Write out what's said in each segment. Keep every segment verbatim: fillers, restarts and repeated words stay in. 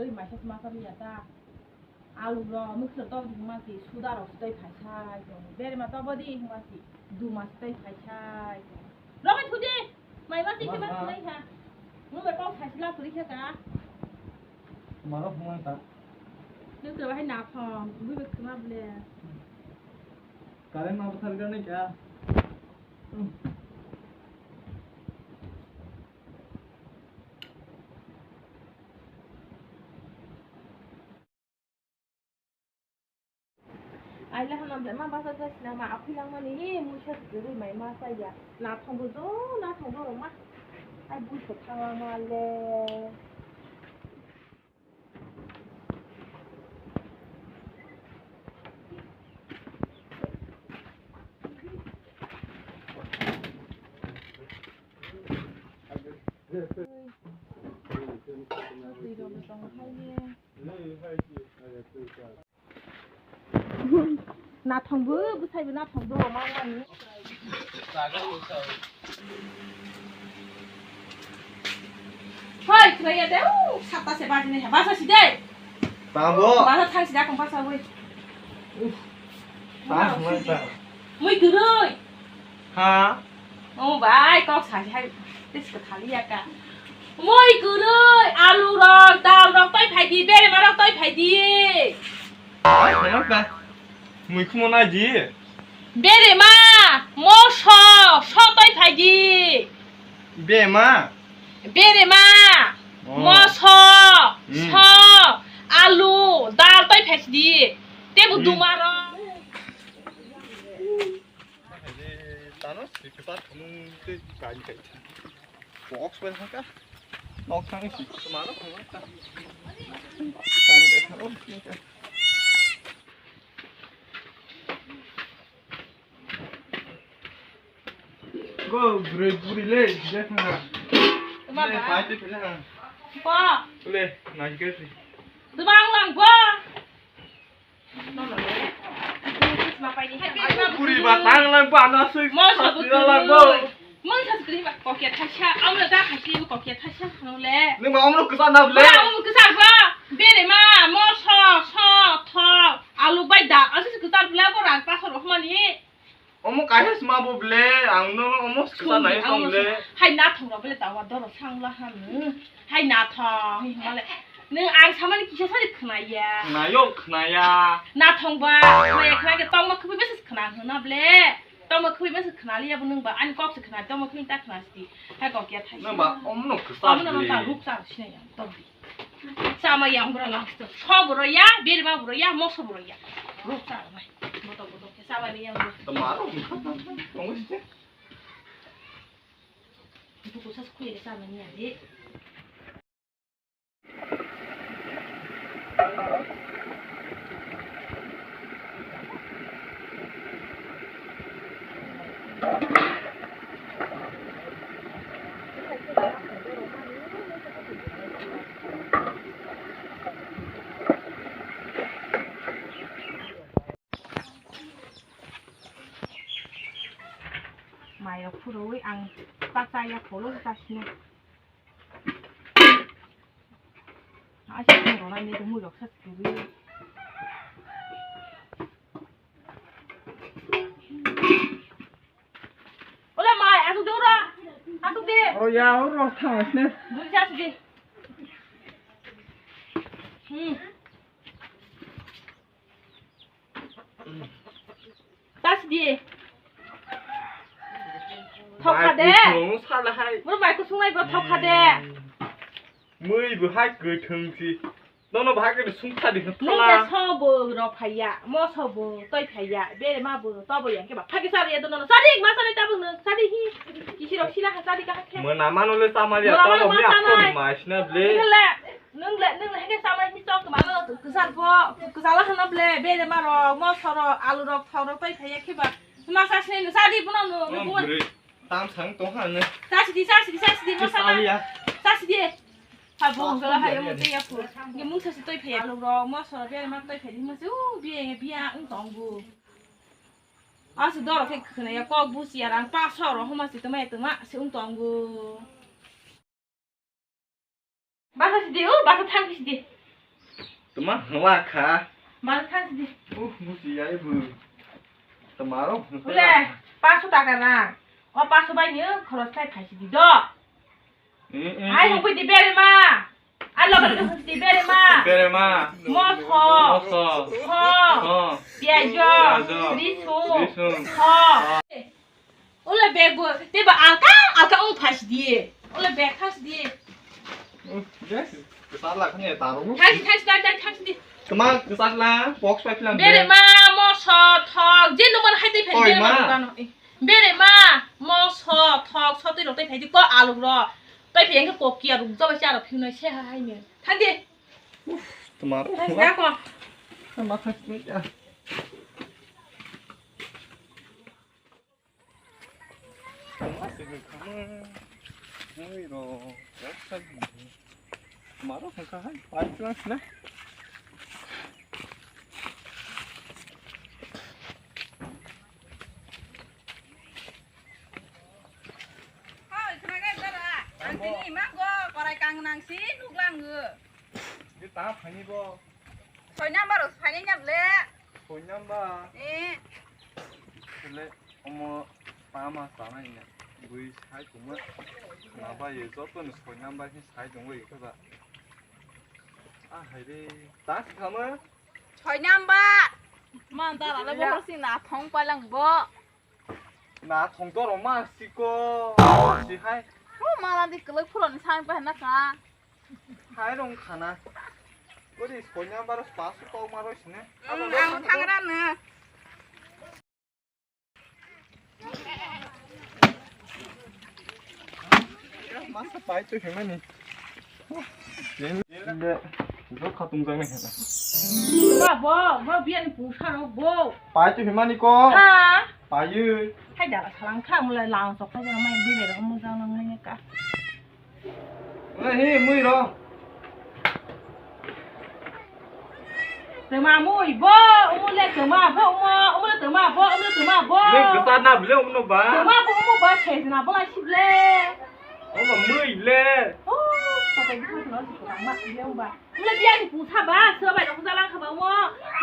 Oi, maisa se masa miya ta. Alu rok, muksa tok di huma si, suda rok stai phai sai tong. Bere ma tobo di huma si, duma stai phai sai tong. Robai thudi, mai ma si ke ma thunai ha. Mo bai kok sai sila puri kha ka. Maro phungan ta. Nukra bahai na phom, bui bai khuma ble. Current ma bwthar gani kha. Aile hwnam ble ma basa jasina ma aphilangmani hi muisa kwrwi mai ma chaya. Nathongbo jo nathong borok ma. Ai buiso thangma le. Nathongbo bwsaibo nathongbo mangmani. Hoi, khwlaiya de, u, satta se bajinai ha, basa si de. Tamo. Basa thang si da kong basa oi. Uf. Mui kwrwi. Ha? O bai, kok sa hai, tis ko thali ya ka. Mui kwrwi, alu rok, dal rok toi phai di, berema rok toi phai di. Mui khumo nai di. Berema, moso, so toi phai di. Bema. Berema, oh. Moso, hmm. So, alu, dal toi phai di. Tebo hmm. Duma rok. Tano, sipar kamu te kain kain. Box pen haka. Nok thang si. Tumaro thang ka. Kain kain. Go, bwrwi buri le, je thang. Tuma le, ba? Pai te pele ha. Ba? Le, nai ke si. Tuma ang lang ba? Buri ba tang lang ba na sui. Mo sa sasti bu lang ba. Mo sa sasti ba kokya thaisa. Amra da khaisi bu kokya thaisa nung le. Nung ba amra kusa na le. Ba amra kusa ba. Bere ma mo so so tho. Alu bai da. Asu kusa bla bo rang pa so rohmani. Omo kaisa sma bo ble, ang no omo swkang nai tong ble. Hai nathong rok ble tawa doro sangla hanu. Hai nathong, himale. Nung ang samani kisa sari khnaya. Khnayok khnaya. Nathong ba, khnaya khnaya ke tongma khubui besi khna hwna ble. Tongma khubui besi khna liya bo nung ba, ani kok se khna, tongma khubui ta khna sti. Hai kok ya thai. Nung ba, omo no kwsa ble. Omo no ta ruk sa sinaya, tong bi. Sama yang bra lang sto. So bro ya, bir ma bro ya, mo so bro ya. Ruk sa mai. Boto boto ke sama ni yang bro. Tama ruk. Tong sti. Itu kusas kuya sama ni ya, Dik. Mai rok phurwi ang ta chaya pholo ta sino. Aisa rona ni mui rok sa twi. Ola mai, asuk de ura. Asuk de. Oh ya, ura thang sne. Dui sa asuk de. Hmm. Tas di. Thokha de. Mai kusung sala hai. Bro mai kusung nai bro thokha de. Mui bo hai kwthwng si. Nono bahai khe sungsa di khe. Nung le thola. Sobo rok phaiya, moso bo toi phaiya, berema bo tobo ya khe ba. Phai khe sari ya dono. Sari ma sari tabuk nung, sari hi. Kisi rok sila ha sari ka ha khe. Mona mano le samari ya. Mona mano tamo ma mi samai. Akon ma sina ble. Nung le, nung le, nung le heke samai ni chok ma no kusar bo. Kusala hano ble, berema rok, moso rok, alu rok, thok rok toi phaiya khe ba. Ma sa sini sari bono no. Tam sang tong ha ne. Sa sidi, sa sidi, sa sidi, ma sa. Sari ya. Sa sidi. Ha, bo, ang gala hai, omo tei ya phu. Nge mungsa si toi phai, alu rok, moso rok, biya ma toi phai, hima se, u, biya, biya, ang tong bu. Asu doro khe khna ya, kok bu si ya, rang pa so ro, homa si tama ya tama, si ung tong bu. Basa si di, u, basa thang si di. Tuma hwa kha. Mal kha di. Uh, musi ya ibu. Tamaro. Ule, paso taka na. O paso bai ni khoros khai khai di do. Eh, eh, ai eh. Hong pui di bere ma. Alo ka di bere ma. Bere ma. Moso. Moso. Ho. Ho. Piajo. Piajo. Risu. Risu. Ho. Ho. Ule bag bo, tei ba alka, alka ong phas di. Ule bag phas di. Yes, kesal lah kan ya taruh. Thasi, thasi, thasi, thasi, thasi di. Kema kesal lah, box pai philang. Bere ma, moso, thok, je number hai tei phai. Oi, bere ma, ma. Bukano. Eh, bere ma, moso, thok, sotwi rok tei phai di ko aluk ro. Tei phai engke kokya ruk jaba cha rok phimnai se hai ne. Thang di. Uf, tomar. Thasi da ko. Sama thasi ya. Maro kha hai, pai chuan sina. Hoi, khnaga dara. Ang tini imang go, korai kang nang si, nuk lang go. Di ta phani bo. Soi number os phani nyap le. Soi number. Eh. Le. Omo tama tama ina bui sai tongma. Naba ye joto ni soi number hin sai tongwi khe ba. Ah, hai re. Ta si khama. Soi number. Man ta la le bo si na thong pa lang bo. Na thong to ro ma si ko. Si hai. Ko ma la di kelai phuro ni sai pa na ka. Hai rong khana. Ori soi number pas ko ma ro sine. Ang thang ra na. Masa pai tu himani. Yen de jok khatung jang ni hena. Ba bo, bo biani pusa ro bo. Pai tu himani ko. Ha. Pai yu. Hai da salang kha mulai lang sok kha mai bi be ro mo jang nang ni ka. Ule hi mui ro. Tama mui bo, umule tama bo, umo, umule tama bo, umule tama bo. Mui gesa na bile umno ba. Tama bo, umo ba, se na bo la sible. Omo mui le. Oh, pakai di khas no si ko ma bile ba. Umule dia ni pusa ba, so ba ro jalang kha ba umo.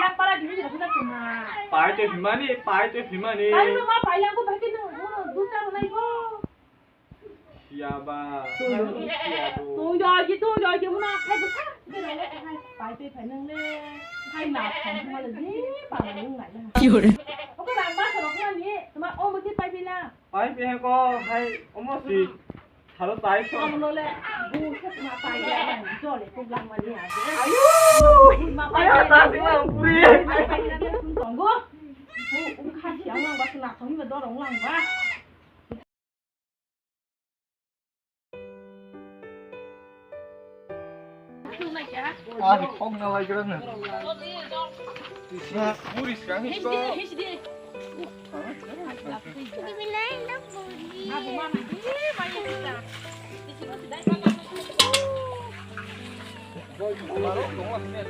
Yang para di ni ro na tama. Pai te himani, pai te himani. Pai no ma pai yang ko ba ke no, umo du ta ro nai bo. Siaba. Tungjogi, tungjogi, muna, hai bwsa. Pai tei phai nang le. Hai na, phai nang le, je, pa nang nai. Ki hore? Oke, nang ma sorok na ni, tuma o muti pai bila. Pai pe ko, hai, omo si. Tharo tai so. Omo no le, bu se tuma pai ya, nang jole, tu lang ma ni a. Ayo! Ma pai ya, ta si lang pui. Pai ya, tung tong go. Bu, um, kha si ang lang ba, na tong ni ba, dorong lang ba. Ah, di khong na lai gra na. Na, muri sa ni so. Boy, maro, tong ni.